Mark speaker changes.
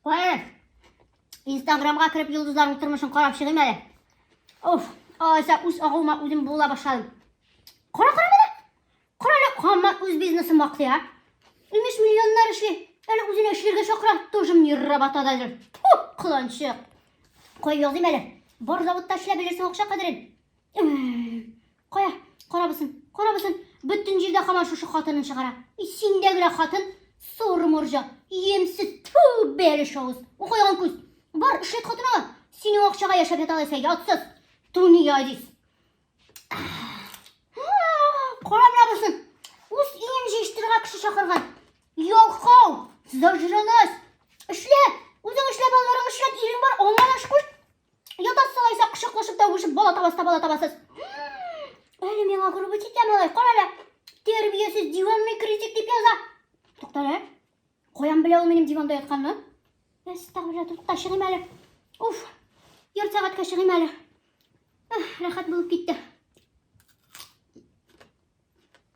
Speaker 1: Кая әле? Инстаграмга кереп йолдызларның тормышын карап чыгыйм әле. Уф, алайса үз агуыма үзем була башладым. Кара, кара менә. Кара әле, һаман үз бизнесын мактый, а? Имеш миллионнар эшли. Әле үзенә эшләргә чакыра, тоже мне работодатель. Фу, кыланчык. Кая языйм әле? Бар заводта эшләп белерсең акча кадерен. Кая? Кара бусын, кара бусын. Бөтен җирдә һаман шушы хатынын чыгара. И синдә генә хатын, соры морҗа, ямьсез, тфу, бәлеш авыз, укыган күз. Бар, эшләт хатыныңа. Синең акчага яшәп ята алайса, ятсыз. Тунеядец. Кара менә бусын. Үз өен җыештырырга кеше чакырган. Ялкау, зажралась. Эшлә, үзең эшлә, балаларың эшләп, ирең бар, аңа да эш куш. Ятасыз алайса, кочаклашып та үбешеп бала табасыз да бала табасыз. Әле миңа грубить итә малай, кара әле. Тәрбиясез диванный критик дип яза. Тукта әле. Каян белә ул минем диванда ятканны? Әстәгъфирулла, тукта, чыгыйм әле. Уф, ярты сәгатькә чыгыйм әле. Рәхәт булып китте.